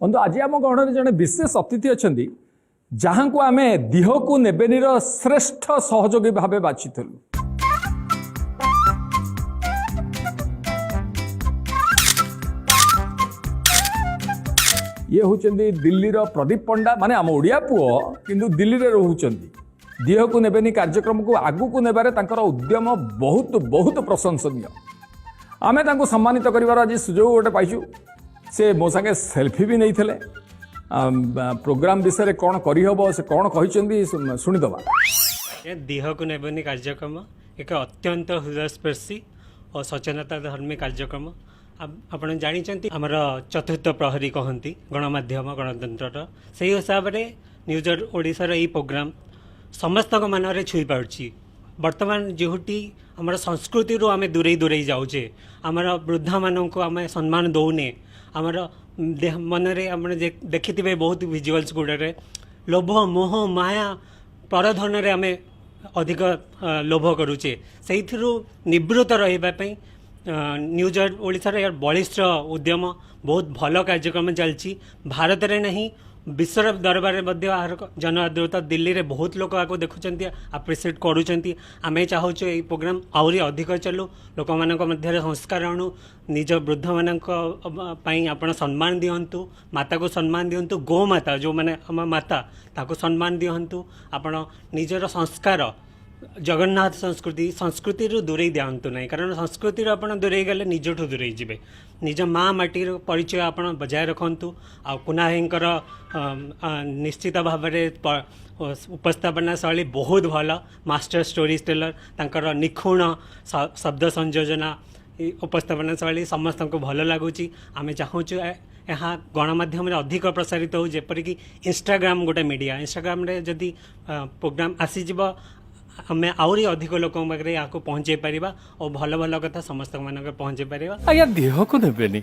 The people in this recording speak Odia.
ବନ୍ଧୁ, ଆଜି ଆମ ଗହଣରେ ଜଣେ ବିଶେଷ ଅତିଥି ଅଛନ୍ତି, ଯାହାଙ୍କୁ ଆମେ ଦିହକୁ ନେବେନିର ଶ୍ରେଷ୍ଠ ସହଯୋଗୀ ଭାବେ ବାଛିଥିଲୁ। ଇଏ ହେଉଛନ୍ତି ଦିଲ୍ଲୀର ପ୍ରଦୀପ ପଣ୍ଡା, ମାନେ ଆମ ଓଡ଼ିଆ ପୁଅ, କିନ୍ତୁ ଦିଲ୍ଲୀରେ ରହୁଛନ୍ତି। ଦିହକୁ ନେବେନି କାର୍ଯ୍ୟକ୍ରମକୁ ଆଗକୁ ନେବାରେ ତାଙ୍କର ଉଦ୍ୟମ ବହୁତ ବହୁତ ପ୍ରଶଂସନୀୟ। ଆମେ ତାଙ୍କୁ ସମ୍ମାନିତ କରିବାର ଆଜି ସୁଯୋଗ ଗୋଟେ ପାଇଛୁ। ସେ ମୋ ସାଙ୍ଗେ ସେଲ୍ଫି ବି ନେଇଥିଲେ। ପ୍ରୋଗ୍ରାମ ବିଷୟରେ କ'ଣ କରିହେବ, ସେ କ'ଣ କହିଛନ୍ତି, ଶୁଣିଦେବା। ଏ ଦିହକୁ ନେବନି କାର୍ଯ୍ୟକ୍ରମ ଏକ ଅତ୍ୟନ୍ତ ହୃଦୟସ୍ପର୍ଶୀ ଓ ସଚେତନତା ଧର୍ମୀ କାର୍ଯ୍ୟକ୍ରମ। ଆପଣ ଜାଣିଛନ୍ତି, ଆମର ଚତୁର୍ଥ ପ୍ରହରୀ କହନ୍ତି ଗଣମାଧ୍ୟମ ଗଣତନ୍ତ୍ରର। ସେହି ହିସାବରେ ନ୍ୟୁଜ୍ ଓଡ଼ିଶାର ଏଇ ପ୍ରୋଗ୍ରାମ ସମସ୍ତଙ୍କ ମନରେ ଛୁଇଁ ପାରୁଛି। ବର୍ତ୍ତମାନ ଯେଉଁଠି ଆମର ସଂସ୍କୃତିରୁ ଆମେ ଦୂରେଇ ଦୂରେଇ ଯାଉଛେ, ଆମର ବୃଦ୍ଧାମାନଙ୍କୁ ଆମେ ସମ୍ମାନ ଦେଉନେ, ଆମର ଦେହ ମନରେ ଆପଣ ଦେଖିଥିବେ ବହୁତ ଭିଜୁଆଲ୍ସ ଗୁଡ଼ାରେ ଲୋଭ, ମୋହ, ମାୟା, ପରଧନରେ ଆମେ ଅଧିକ ଲୋଭ କରୁଛେ। ସେଇଥିରୁ ନିବୃତ୍ତ ରହିବା ପାଇଁ ନ୍ୟୁଜ୍ ଓଡ଼ିଶାର ଏହା ବଳିଷ୍ଠ ଉଦ୍ୟମ। ବହୁତ ଭଲ କାର୍ଯ୍ୟକ୍ରମ ଚାଲିଛି। ଭାରତରେ ନାହିଁ, ବିଶ୍ୱର ଦରବାରରେ ମଧ୍ୟ ଏହାର ଜନ ଆଦୃତ। ଦିଲ୍ଲୀରେ ବହୁତ ଲୋକ ଏହାକୁ ଦେଖୁଛନ୍ତି, ଆପ୍ରିସିଏଟ୍ କରୁଛନ୍ତି। ଆମେ ଚାହୁଁଛୁ ଏଇ ପ୍ରୋଗ୍ରାମ ଆହୁରି ଅଧିକ ଚାଲୁ, ଲୋକମାନଙ୍କ ମଧ୍ୟରେ ସଂସ୍କାର ଆଣୁ। ନିଜ ବୃଦ୍ଧମାନଙ୍କ ପାଇଁ ଆପଣ ସମ୍ମାନ ଦିଅନ୍ତୁ, ମାତାକୁ ସମ୍ମାନ ଦିଅନ୍ତୁ, ଗୋମାତା ଯେଉଁମାନେ ଆମ ମାତା, ତାକୁ ସମ୍ମାନ ଦିଅନ୍ତୁ। ଆପଣ ନିଜର ସଂସ୍କାର, ଜଗନ୍ନାଥ ସଂସ୍କୃତି, ସଂସ୍କୃତିରୁ ଦୂରେଇ ଦିଅନ୍ତୁ ନାହିଁ, କାରଣ ସଂସ୍କୃତିରୁ ଆପଣ ଦୂରେଇ ଗଲେ ନିଜଠୁ ଦୂରେଇ ଯିବେ। ନିଜ ମା ମାଟିର ପରିଚୟ ଆପଣ ବଜାୟ ରଖନ୍ତୁ। ଆଉ କୁନା ଭାଇଙ୍କର ନିଶ୍ଚିତ ଭାବରେ ଉପସ୍ଥାପନା ଶୈଳୀ ବହୁତ ଭଲ, ମାଷ୍ଟର ଷ୍ଟୋରି ଟେଲର। ତାଙ୍କର ନିଖୁଣ ଶବ୍ଦ ସଂଯୋଜନା, ଏ ଉପସ୍ଥାପନା ଶୈଳୀ ସମସ୍ତଙ୍କୁ ଭଲ ଲାଗୁଛି। ଆମେ ଚାହୁଁଛୁ ଏହା ଗଣମାଧ୍ୟମରେ ଅଧିକ ପ୍ରସାରିତ ହେଉ, ଯେପରିକି ଇନଷ୍ଟାଗ୍ରାମ ଗୋଟେ ମିଡ଼ିଆ। ଇନଷ୍ଟାଗ୍ରାମରେ ଯଦି ପ୍ରୋଗ୍ରାମ ଆସିଯିବ, ଆମେ ଆହୁରି ଅଧିକ ଲୋକଙ୍କ ପାଖରେ ଏହାକୁ ପହଞ୍ଚାଇ ପାରିବା ଓ ଭଲ ଭଲ କଥା ସମସ୍ତଙ୍କ ମାନଙ୍କରେ ପହଞ୍ଚାଇ ପାରିବା। ଆଜ୍ଞା, ଦେହକୁ ନେବେନି।